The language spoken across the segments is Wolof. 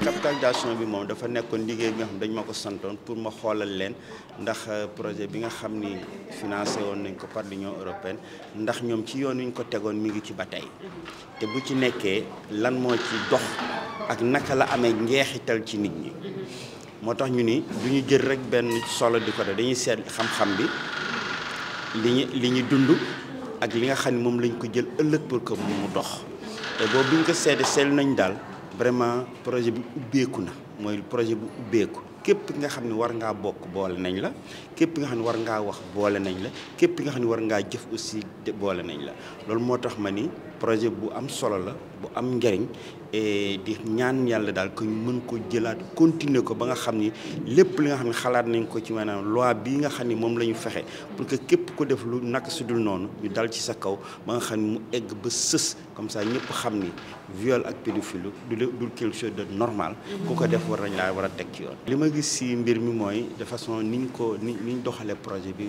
capitalisation bi moom dafa nekkoon liggéey bi nga xam dañ ma ko santoon pour ma xoolal leen ndax projet bi nga xam ni financé woon nañ ko par l'Union européenne ndax ñoom ci yoon wi ñu ko tegoon mi ngi ci ba tey te bu ci nekkee lan moo ci dox ak naka la amee njeexital ci nit ñi moo tax ñu ni du ñu jël rek benn solo di ko def dañuy seet xam-xam bi li ñu dund ak li nga xam ne moom lañ ko jël ëllëg pour que mu dox te boobu bi ñu ko seetlu nañ daal vraiment projet bi ubbeeku na mooy projet bu ubbeeku képp nga xam ne war ngaa bokk boole nañ la képp nga xam ne war ngaa wax boole nañ la képp nga xam ne war ngaa jëf aussi boole nañ la loolu moo tax ma ni projet bu am solo la bu am njëriñ di ñaan yàlla daal ko ñu mën ko jëlaat continuer ko ba nga xam ni lépp li nga xam ne xalaat nañ ko ci maanaam loi bii nga xam ni moom la ñu fexe pour que képp ko def lu naka su dul noonu ñu dal ci sa kaw ba nga xam ni mu egg ba sës comme ça ñëpp xam ni viol ak pédophilie du quelque chose de normal ku ko def war nañ laa war a teg ci yoon. li ma gis si mbir mi mooy de façon niñ doxalee projet bi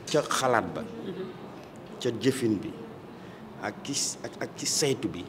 ca xalaat ba ca jëfin bi ak ci saytu bi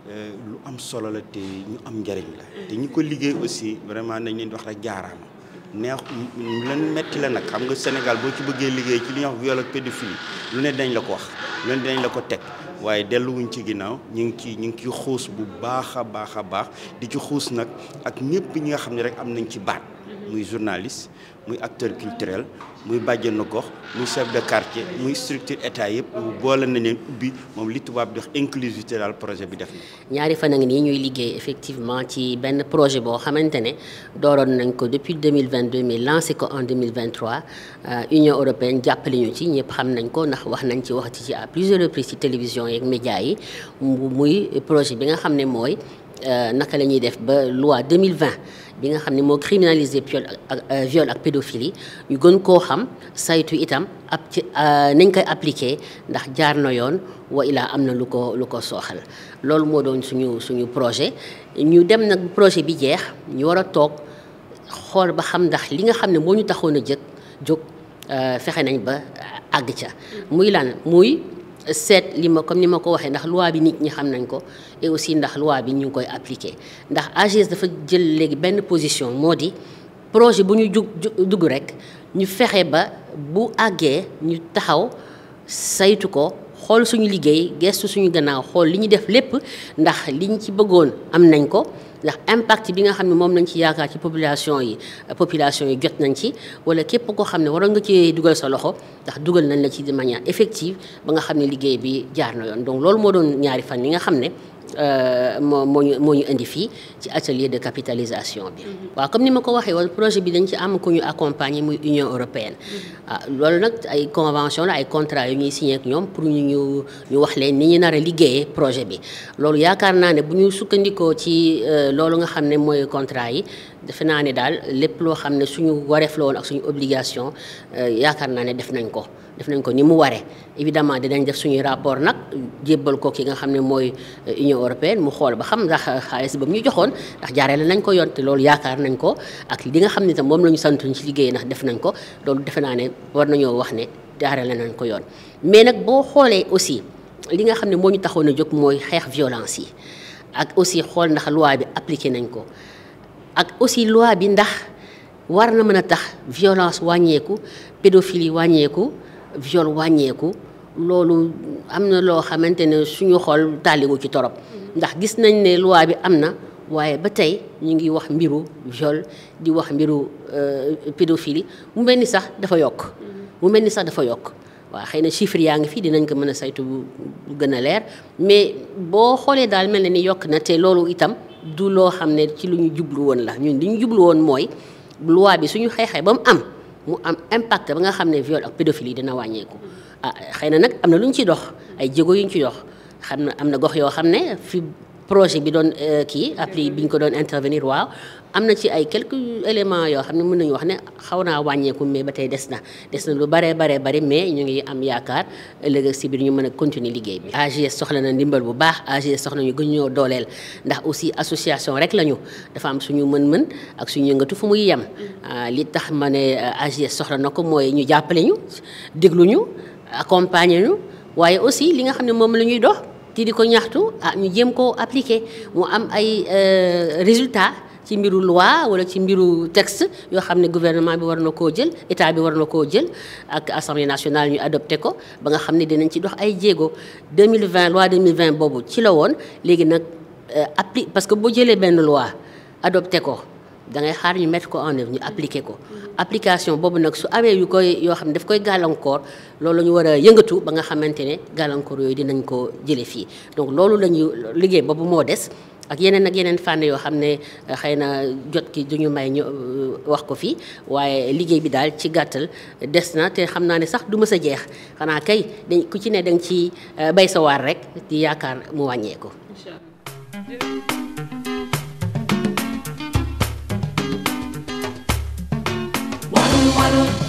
lu am solo la te ñu am njëriñ la te ñi ko liggéey aussi vraiment nañ leen di wax rek jaaraama neex leen metti la nag xam nga Sénégal boo ci bëggee liggéey ci li ñuy wax viol ak pédophilie lu ne dañ la ko wax lu ne dañ la ko teg waaye delluwuñ ci ginnaaw ñu ngi ciy xuus bu baax a baax di ci xuus nag ak ñëpp ñi nga xam ne rek am nañ ci baat muy journaliste muy acteur culturel muy bàjjenu gox muy chef de quartier muy structure état yëpp boole nañ leen ubbi moom li tubaab di wax inclusivité daal projet bi def na. ñaari fan a ngi nii ñuy liggéey effectivement ci benn projet boo xamante ne dooroon nañ ko depuis 2022 mais lancé ko en 2023 Union européenne jàppale ñu ci ñëpp xam nañ ko ndax wax nañ ci waxati ci à plusieurs reprises ci télévision yeeg médias yi muy projet bi nga xam ne mooy naka la ñuy def ba loi 2020 bi nga xam ne moo criminalisé viol ak pédophilie ñu gën koo xam saytu itam ab ci nañ koy appliqué ndax jaar na yoon wa ilaa am na lu ko sooxal loolu moo doon suñu projet ñu dem nag projet bi jeex ñu war a toog xool ba xam ndax li nga xam ne moo ñu taxoon a jóg fexe nañ ba àgg ca muy lan muy seet comme ni ma ko waxee ndax loi bi nit ñi xam nañ ko et aussi ndax loi bi ñu ngi koy appliquer ndax AGS dafa jël léegi benn position moo di projet bu ñu dugg rek ñu fexe ba bu àggee ñu taxaw saytu ko xool suñu liggéey gestu suñu gannaaw xool li ñu def lépp ndax liñ ci bëggoon am nañ ko ndax impact bi nga xam ne moom nañ ci yaakaar ci population yi jot nañ ci wala képp koo xam ne waroon nga ci dugal sa loxo ndax dugal nañ la ci de manière effective ba nga xam ne liggéey bi jaar na yoon donc loolu moo doon ñaari fan yi nga xam ne moo ñu indi fii ci atelier de capitalisation bi. waaw comme ni ma ko waxee woon projet bi dañ ci am ku ñu accompagner muy Union européenne. loolu nag ay convention la ay contrat yu ñuy signé ak ñoom pour ñu wax leen ni ñu nar a liggéeyee projet bi loolu yaakaar naa ne bu ñu sukkandikoo ci loolu nga xam ne mooy contrat yi defe naa ne daal lépp loo xam ne suñu wareef la woon ak suñu obligation yaakaar naa ne def nañ ko ni mu waree évidemment dinañ def suñuy rapport nag jébbal ko ki nga xam ne mooy Union européenne mu xool ba xam ndax xaalis ba mu ñu joxoon ndax jaarale nañ ko yoon te loolu yaakaar nañ ko ak li nga xam ne tam moom la ñu santuñ ci liggéey ndax def nañ ko loolu defe naa ne war nañoo wax ne jaarale nañ ko yoon mais nag boo xoolee aussi li nga xam ne moo ñu taxoon a jóg mooy xeex violence yi ak aussi xool ndax loi bi appliqué nañ ko ak aussi loi bi ndax war na mën a tax violence wàññeeku pédophilie wàññeeku viol wàññeeku loolu am na loo xamante ne suñu xol tàlliwu ci torop ndax gis nañ ne loi bi am na waaye ba tey ñu ngi wax mbiru viol di wax mbiru pédophilie mu mel ni sax dafa yokk waaw xëy na chiffres yaa ngi fi dinañ ko mën a saytu bu gën a leer mais boo xoolee daal mel na ni yokk na te loolu itam du loo xam ne ci lu ñu jublu woon la ñun li ñu jublu woon mooy loi bi suñu xeexee ba mu am impact ba nga xam ne viol ak pédophilie dina wàññeeku xëy na nag am na lu ñu ci dox ay jéego yu ñu ci dox am na gox yoo xam ne fi projet bi doon kii appli bi ñu ko doon intervenir waaw am na ci ay quelques éléments yoo xam ne mën nañu wax ne xaw naa wàññeeku mais ba tey des na lu bari mais ñu ngi am yaakaar ëllëg si biir ñu mën a continuer liggéey bi. AGS soxla na ndimbal bu baax, AGS soxla ñu gën ñoo dooleel ndax aussi association rek lañu dafa am suñu mën-mën ak suñu yëngatu fu muy yem li tax ma ne AGS soxla na ko mooy ñu jàppale ñu déglu ñu accompagner ñu waaye aussi li nga xam ne moom la ñuy dox di ko ñaxtu ñu jéem koo appliquer mu am ay résultats. ci mbiru loi wala ci mbiru texte yoo xam ne gouvernement bi war na koo jël état bi war na koo jël ak assemblée nationale ñu adopté ko ba nga xam ne dinañ ci dox ay jéego 2020 loi 2020 boobu ci la woon léegi nag parce que boo jëlee benn loi adopté ko da ngay xaar ñu mettre ko en œuvre ñu appliqué ko application boobu nag su amee yoo xam ne daf koy gàllankoor loolu la ñu war a yëngatu ba nga xamante ne gàllankoor yooyu dinañ ko jëlee fii donc loolu la ñu liggéey boobu moo des. ak yeneen fànn yoo xam ne xëy na jot ki duñu may ñu wax ko fii waaye liggéey bi daal ci gàttal des na te xam naa ne sax du mës a jeex xanaa kay dañ ku ci ne danga ci bay sa waar rek di yaakaar mu wàññeeku. Incha Allah.